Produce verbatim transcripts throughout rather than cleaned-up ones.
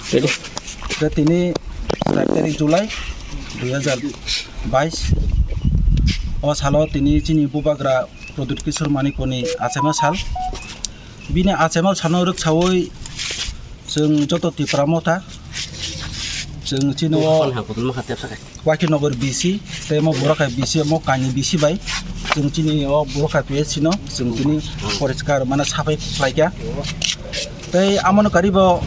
Tei tini char tarik July dui hazar bais o salo tini chini bubagra Pradyut Kishore Manikya ni achaima sal. Bini achaima salno rwksawi chwng joto Tipra Motha, chwng chini o Waikhe Nagar B C, tei omo Borok hai B C, omo kainwi B C bai chwng chini o Borok hai P H C no chwng tini poriskar mane saphai khlaikha. Tei amoni karibo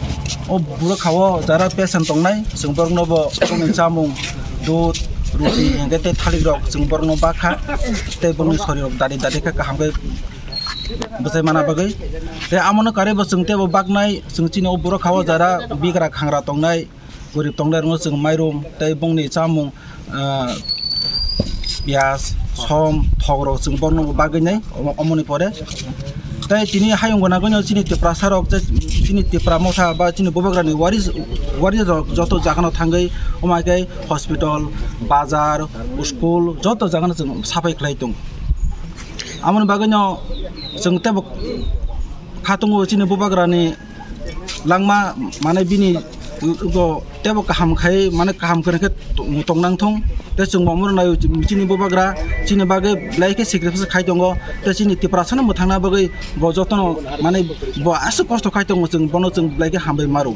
o Borok hao jara patient tongnai, chwng borokno bo bongni chamung, dudh, ruti, hingke tei thalik rok chwng borokno bakha, tei bongni sorirok dadi dadi khe kaham khe bwchai mana bagwi. Tei amono karibo chwng teibo baknai, chwng chini o Borok hao jara bigra khangra tongnai, gorib tongnai rokno chwng mairum tei bongni chamung, ah, piyaj, som, thok rok chwng borokno bagwi nai omo-, omoni pore. Tei tini hayung gana gwnyo chini Tiprasa rok tei chini Tipra Motha ba chini bubagrani wari, wari rok joto jagano thangwi omo hai khe hospital, bazar, school joto jagano chwng saphai khlai tongo. Amoni bagwino chwng teibo kha tongo chini bubagrani langma, mane bini go teibo kaham khai, mane kaham kwrwng khe tong nang thung. Tei chwng bo omono naio chini bubagra chini bagwi belai khe sacrifice khai tongo. Tei chini Tiprasano mwthangna bagwi bo jotono, mane bo aswk kosto khai tongo, chwng bono chwng belai khe hambai maro.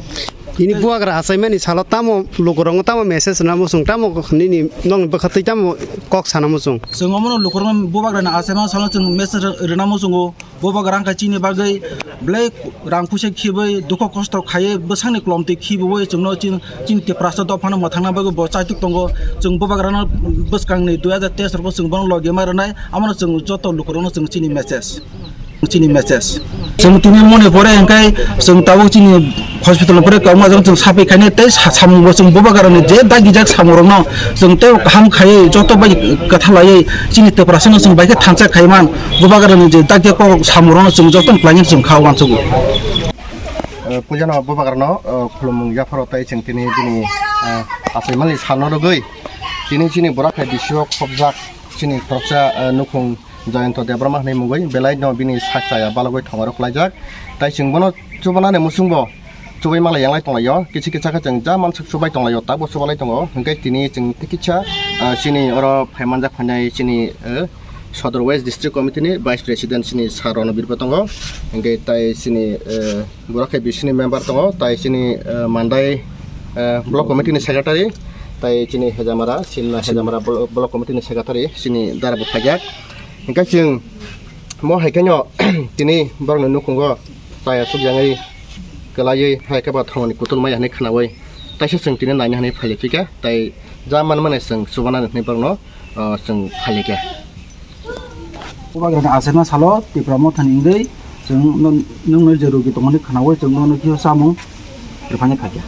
Nini bubagra achaimani salo tamo lukurokno tamo message rwna muchung, tamo nini nokni bwkha twi tamo kok sana muchung? Chwng omono lukurokno bubagrani achaima salo chwng message rwna muchungo. Bubagra wngkha chini bagwi belai rang puisa khibiwi dukho kosto khaiwi bwsakni kolomtwi khibiwi chwngno chin-, chini Tiprasa dophano mwthangna bagwi bo chaitok tongo. Chwng bubagrano bwskangni dui hazar teis rogo chwng bono logi ma rwnai, amono chwng joto lukurokno chwng chini message. Chini message. Chwng tini moni pore hwnkhe chwng tabuk chini hospital ni pore kauma jang chwng sapi khainai tei sa-, samung bo chwng bubagrani je dagijak samung rokno chwng tei kaham khaiwi joto bai kwtha laiwi chini Tiprasano chwng bai khe thansa khaiman bubagrani je dagijak kok samung rokno chwng joto ni kwlaina chwng kha uansukgo. Eh, puilano bubagrano, eh, khulumung yapharo tei chwng tini bini, eh, achaimani salno rwgwi tini chini Borok hai B C o khopjak chini khoroksa, eh, nukhung Jayanta Debbarma hwnwi mungwi belai no bini sak chaya balogwi thongaro kwlaijak. Tai chwng bono chubanani muchungbo chubai malai yanglai tonglaio, kisa kisa khe chwng ja mansuk chubai tonglaio, tabuk chubalai tongo. Hwnkhe tini chwng tikisa, ah, chini oro phaimanjak phainai chini, eh, Sodor West District Committee ni Vice President chini Sir Ronobir bo tongo. Hwnkhe tai chini, eh, Borok hai bisini member tongo, tai chini, eh, Mandai, eh, Block Committee ni Secretary, tai chini Hejamara, Simna Hejamara Blo-, Block Committee ni Secretary, chini dara bo phaijak. Hingke chwng mo hai khe no tini borokni nukhungo tai aswk yangwi kwlaiwi hai khe ba thongni kutul maya hinwi khwnaui taisa chwng tini naina hinwi phailaiphi kha, tai ja manmani chwng chubanani hinwi borokno, ah, chwng phailaikha. Bubagrani achaima salo Tipra Mothani wngwi chwng no-, nwngno je rogi tongmani khwnaui chwng nono kisa chamung rwphani phaikha.